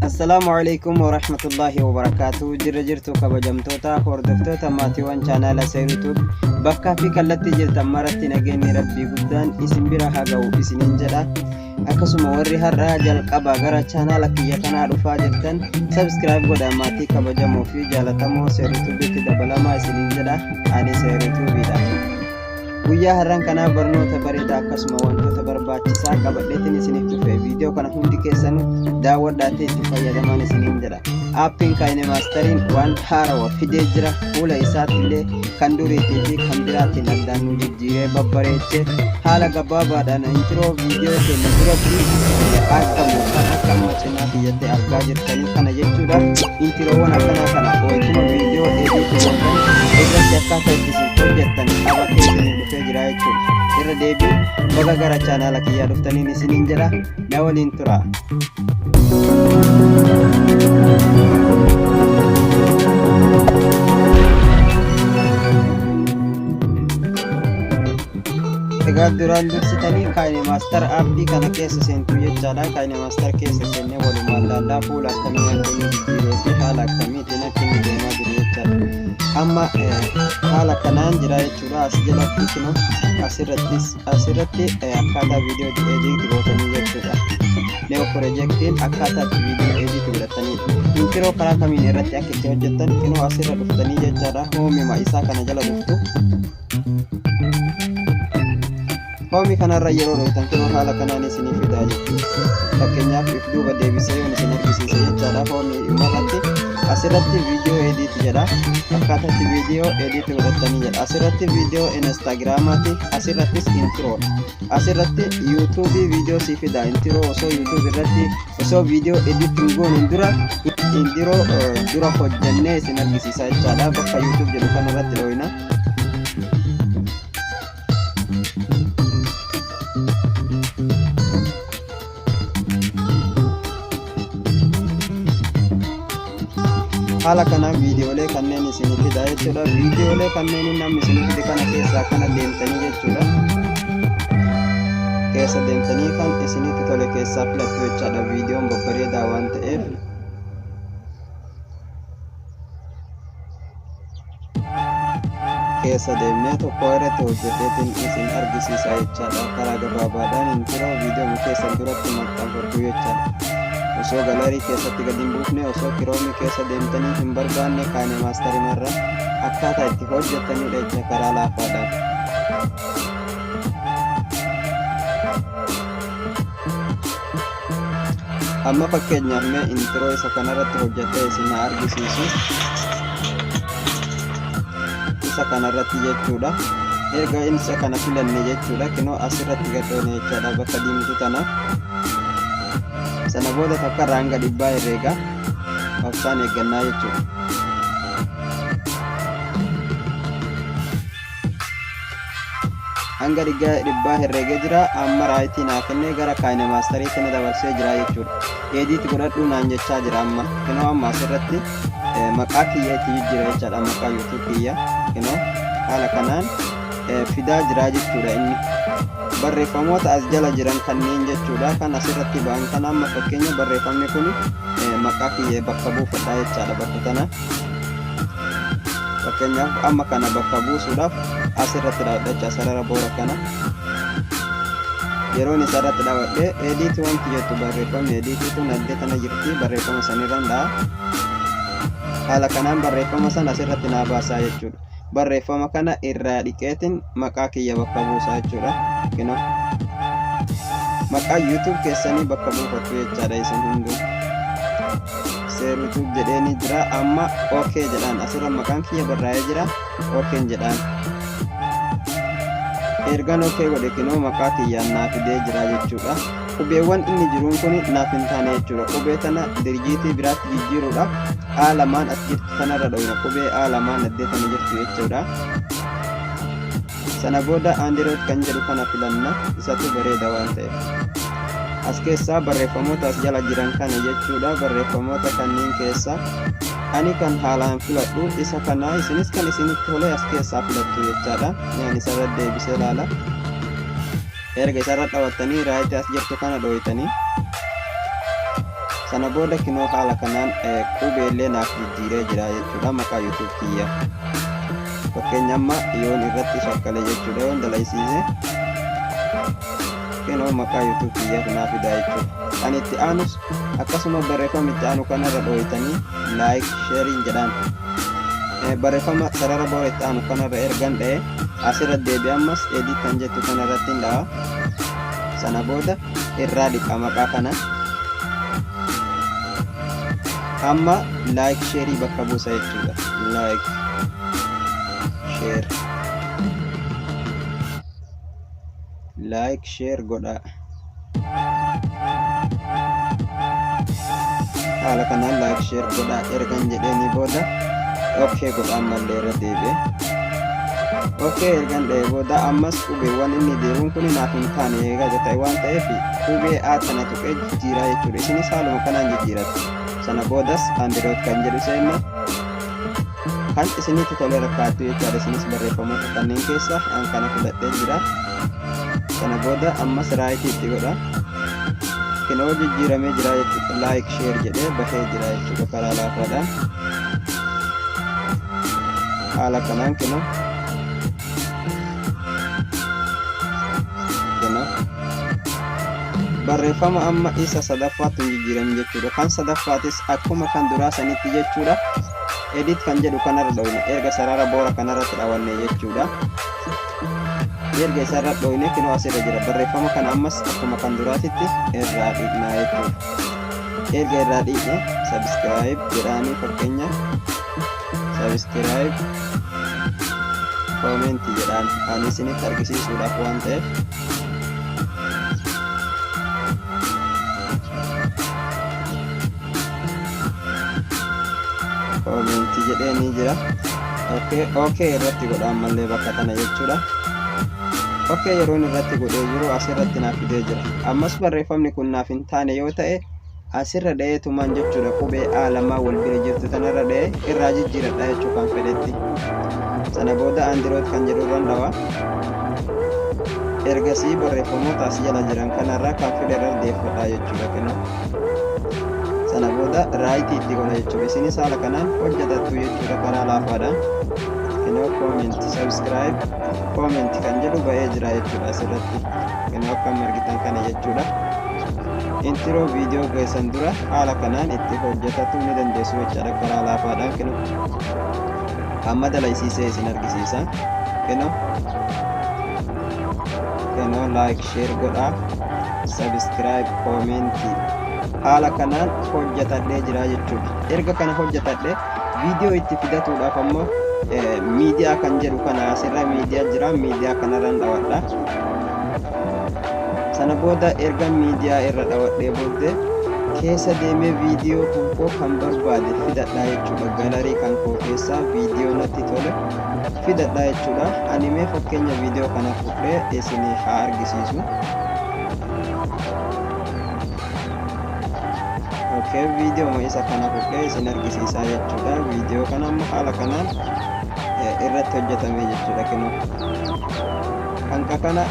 Assalaamu alaikum warahmatullaahi wabarakaatu. Jirra jirtu kabajamtoota hordoftoota maatiiwwan chaanaala Seerutuub, bakkaa fi kallattii jirtan maratti nageenyi rabbii guddaan isin bira haa ga'u isiniin jedha. Akkasuma warri har'a jalqaba gara chaanaala kiyya kanaa dhufaa jirtan, subscribe godhaa, maatii kabajamoo fi jaalatamoo Seerutuubitti dabalamaa isiniin jedha. Ani Seerutuubiidha. Guyyaa har'aan kanaa barnoota bareedaa akkasuma wantoota barbaachisaa qabadheetiin isiniif dhufe. Viidiyoo kana hundi keessanuu daawwadhaatee itti fayyadamaan isiniin jedha. Aappiin KineMasteriin waan haarawa fidee jira. Fuula isaatti kan duriitii fi kan biraatiin addaan nu jijjiiree babbareechee haala gabaabaadhaan intro viidiyoo keenya duratti argamu kan akka amma cinaa kiyyatti argaa jirtanii kana jechuudha. Intiroowwan akkanaa kana wayituma viidiyoo edit gootan irratti akkaataa itti isin hojjettan qabatee isinii dhufee jira jechuudha. Irra deebiin baga gara chaanaala kiyyaa dhuftaniin isiniin jedha, na waliin tura. Egaa duraan dursitanii KineMaster aappii kana keessa seentu jechaadha. KineMaster keessa seennee walumaan laallaa fuula akkamii akka inni jijjiiree fi haala akkamiitiin akka inni deemaa jiru jechaadha. Amma haala kanaan jira jechuudha. As jalatti kino asirrattis asirratti akkaataa viidiyoo itti edit gootanii jechuudha. New Projectiin akkaataa itti viidiyoo edit godhatanidha. Intro karaa kamiin irratti akka itti hojjettan kinoo asirra dhuftanii jechaadha. Hoomima isaa kana jala dhuftu. Home kanarra yeroo dhuftan kinoo haala kanaan isinii fidaa jechuudha. Fakkeenyaaf, if duuba deebisee yoon isin argisiise jechaadha. Home irratti asirratti video edit jedha. Akkaataa itti viidiyoo edit godhatanii jedha. Asirratti viidiyoo Instagramaati. Asirrattis intro. Asirratti YouTubeii viidiyoo sii fida. Intro osoo YouTube irratti osoo viidiyoo edit hin goone dura intro dura hojjannee isin argisiisa jechaadha. Bakka YouTube jedhu kanarratti dhooyna. Haala kanaan viidiyoolee kanneen isin fida jechuudha. Viidiyoolee kanneen namni isin fide kana keessaa kana deemtanii jechuudha. Keessa deemtanii kan isinitti tole keessaa filattu jechaadha. Viidiyoon babbareedaa waan ta'eef. Keessa deemnee tokko irratti hojjeteetiin isin argisiisa jechaadha. Karaa gabaabaadhaan intro viidiyoo keessan duratti maxxanfattu jechaadha. Osoo gallery keessatti gadi hin buufne, osoo Chrome keessa deemtanii hin barbaanne, KineMasterimarra akkaataa itti hojjetanidha jecha karaa laafaadhaan. Amma fakkeenyaaf mee intro isa kanarratti hojjetee isin haa argisiisu. Isa kanarratti jechuudha. Erga isa kana filanne jechuudha, kinoo asirratti gadhoone jechaadha bakka diimtuu tana. Sana booda takka irraa hanga 100 herreega obsaan eeggannaa jechuudha. Hanga 100 herreegee jira. Amma rightii naa kennee gara KineMasteriitti na dabarsee jira jechuudha. Edit godhadhuu naan jechaa jira amma. Kinoo amma asirratti maqaa kiyya itti jijjiira jechaadha, maqaa YouTube kiyya. Kinoo haala kanaan fidaa jira jechuudha inni. Barreeffamoota as jala jiran kanneen jechuudha kan asirratti ba'an kan amma fakkeenya barreeffamni kun maqaa kiyya bakka buufadha jechaadha bakka tana. Fakkeenyaaf, amma kana bakka buusuudhaaf asirratti dhaabdachaa sarara boora kana yeroon isa irratti dhaabadhe, edit wanti jettu, barreeffamni editii tun addee tana jirti, barreeffama sanirran dha'a. Haala kanaan barreeffama san asirratti naa baasaa jechuudha. Barreeffama kana irraa dhiqeetiin maqaa kiyya bakka buusaa jechuudha. Kinoo maqaa YouTube keessanii bakka buufattu jechaadha isin hunduu. Seerutuub jedheeni jira. Amma OK jedhaan. Asirra maqaan kiyya barraa'ee jira, OKn jedhaan. Ergan OK godhe, kinoo maqaa kiyyaan naa fidee jira jechuudha. Qubeewwan inni jiruun kun naaf hin taane jechuudha. Qubee tana dirjiitii biraatti jijjiiruudhaaf A lamaan as jirtu tanarra dhoyna, qubee A lamaan addee tana jirtu jechuudha. Sana booda Android kan jedhu kana filanna, isatu bareeda waan ta'eef. As keessaa barreeffamoota as jala jiran kana jechuudha. Barreeffamoota kanneen keessa ani kan haalaan filadhu isa kana, isinis kan isinitti tole as keessaa filattu jechaadha. Ani isarra deebisee ilaala. Erga isarra dhawattanii, rightii as jirtu kana dhooytanii. Sana booda kinoo haala kanaan qubeellee naaf jijjiiree jira jechuudha maqaa YouTube kiyya. Fakkeenya amma yoon irratti shakkale jechuudha, yoon dalaysiise, kinoo maqaa YouTube kiyyaaf naa fida jechuudha. Kan itti aanus akkasuma barreeffama itti aanu kanarra dhooytanii like sharing jedhaan. Barreeffama sarara boora itti aanu kanarra ergan dha'e, asirra deebi'e, ammas edit kan jettu kanarratti hin dha'a. Sana booda irraa dhiqa maqaa kana. Amma like share bakka buusa jechuudha. Like share, like share godhaa. Haala kanaan like share godhaa ergan jedheeni booda, okay godha. Ammallee irra deebi'e okay ergan dha'e booda, ammas qubeewwan inni deemuun kun naaf hin taane eegaa ta'e waan ta'eef, qubee A tana tuqee jijjiiraa jechuudha. Isinis haaluma kanaan jijjiirattu. Sana boodas Android kan jedhu seenna, kan isinitti tole rakkaattu jechaadha. Isinis barreeffamoota kanneen keessa an kana filadhee jira. Sana booda ammas right itti godha. Kinoo jijjiiramee jira jechuudha. Like share jedhee bahee jira jechuudha karaa laafaadhaan. Haala kanaan kinoo barreeffama amma isa sadaffaatti hin jijjiiramin jechuudha. Kan sadaffaatis akkuma kan duraa sanitti jechuudha. Edit kan jedhu kanarra dhoyne, erga sarara boora kanarratti dhawanne jechuudha. Erga isarra dhoyne, kinoo asirra jira. Barreeffama kana ammas akkuma kan duraatitti irraa dhiqnaa jechuudha. Erga irraa dhiqne, subscribe jedhaanii, fakkeenya subscribe comment jedhaan, ani isinitti argisiisuudhaaf waan ta'eef. Comment jedhee ni jira. Okay, irratti godha ammallee bakka tana jechuudha. Okay, yeroon irratti godhee jiru asirratti naaf fidee jira. Ammas barreeffamni kun naaf hin taane yoo ta'e, asirra dha'eetumaan jechuudha, qubee A lamaa wal bira jirtu tanarra dha'ee irraa jijjiiradha jechuu kan fedhetti. Sana booda Android kan jedhu irraan dhawa. Ergasii barreeffamoota as jala jiran kanarraa kan fedhe irra deeffadha jechuudha kennu. Sana booda right itti godha jechuudha. Isinis haala kanaan hojjetattu jechuudha karaa laafaadhaan. Kinoo comment, subscribe, comment kan jedhu ba'ee jira jechuudha asirratti. Kinoo akka argitan kana jechuudha. Intro viidiyoo keessan dura haala kanaan itti hojjetatu ni dandeessu jechaadha karaa laafaadhaan. Kinoo amma dalaysiisee isin argisiisa. Kinoo like share godhaa, subscribe, comment, haala kanaan hojjetadhee jira jechuudha. Erga kana hojjetadhe, viidiyoo itti fidatuudhaaf ammoo miidiyaa kan jedhu kana, asirra miidiyaa jira, miidiyaa kanarraan dhawadha. Sana booda erga miidiyaa irra dhawadhee booddee, keessa deemee viidiyoo kan koo kan barbaade fidadha jechuudha. Gallery kan koo keessaa viidiyoo natti tole fidadha jechuudha. Ani mee fakkeenya viidiyoo kana fudhee isinii haa argisiisu. Okay, viidiyoo isa kana fudhee isin argisiisaa jechuudha. Viidiyoo kana amma haala kanaan irratti hojjetame jechuudha. Kinoo hanqa kana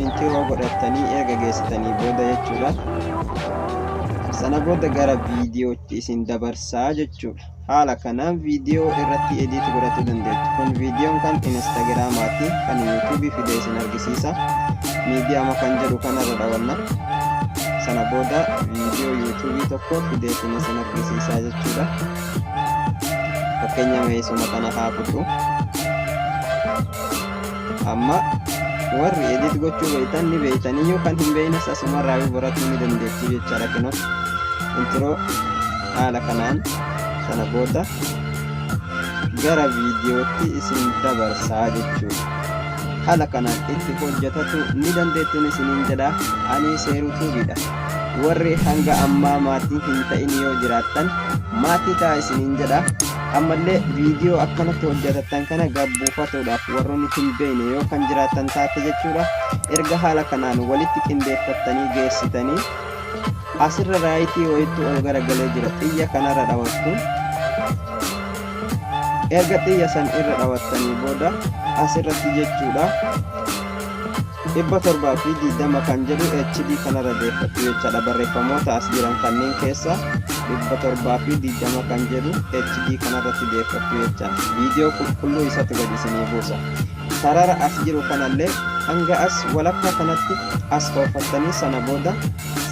intro godhatanii erga geessitanii booda jechuudha. Sana booda gara viidiyootti isin dabarsaa jechuudha. Haala kanaan viidiyoo irratti edit godhachuu dandeettu. Kun viidiyoon kan Instagramaati, kan YouTubeii fide isin argisiisa. Miidiyaama kan jedhu kanarra dhawanna. Sana booda viidiyoo YouTubeii tokko fideetiin isin argisiisaa jechuudha. Fakkeenya meesuma kana haa fudhu. Amma warri edit gochuu beektan ni beektaniyyuu, kan hin beeknes asumarraa barachuu ni dandeettu jechaadha. Kinoo intro haala kanaan, sana booda gara viidiyootti isin dabarsaa jechuudha. Haala kanaan itti hojjetatu ni dandeettuun isiniin jedha. Ani Seeruu Tuubiidha. Warri hanga ammaa maatii hin ta'in yoo jiraattan, maatii ta'a isiniin jedha. Ammallee viidiyoo akkanatti hojjetattan kana gabbuufatuudhaaf warroonni hin beekne yoo kan jiraattan taate jechuudha. Erga haala kanaan walitti qindeeffattanii geessitanii, asirra right wayittuu ol garagalee jira, xiyya kanarra dhawattu. Erga xiyya san irra dhawattanii booda, asirratti jechuudha, 720 kan jedhu HD kanarra deeffattu jechaadha. Barreeffamoota as jiran kanneen keessa 720 kan jedhu HD kanarratti deeffattu jechaadha. Viidiyoo qulqulluu isatu gadi isinii buusa. Sarara as jiru kanallee hanga as walakkaa kanatti as oofattanii, sana booda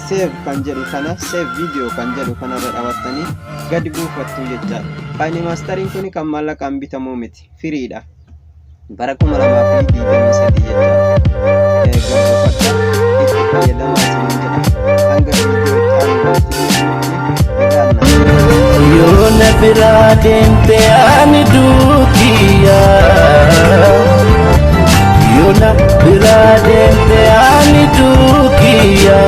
save kan jedhu kana, save video kan jedhu kanarra dhawattanii gadi buufattu jechaadha. KineMasteriin kun kan maallaqaan bitamuu miti, free dha. Bara 2023 jechaadha. Gabbuufadha, itti fayyadamaa isiniin jedha. Hanga viidiyoo itti aanu walitti deebinutti nagaan naa. Yoo na biraa deemte ani duukiyya. Yoo na biraa deemte ani duukiyya.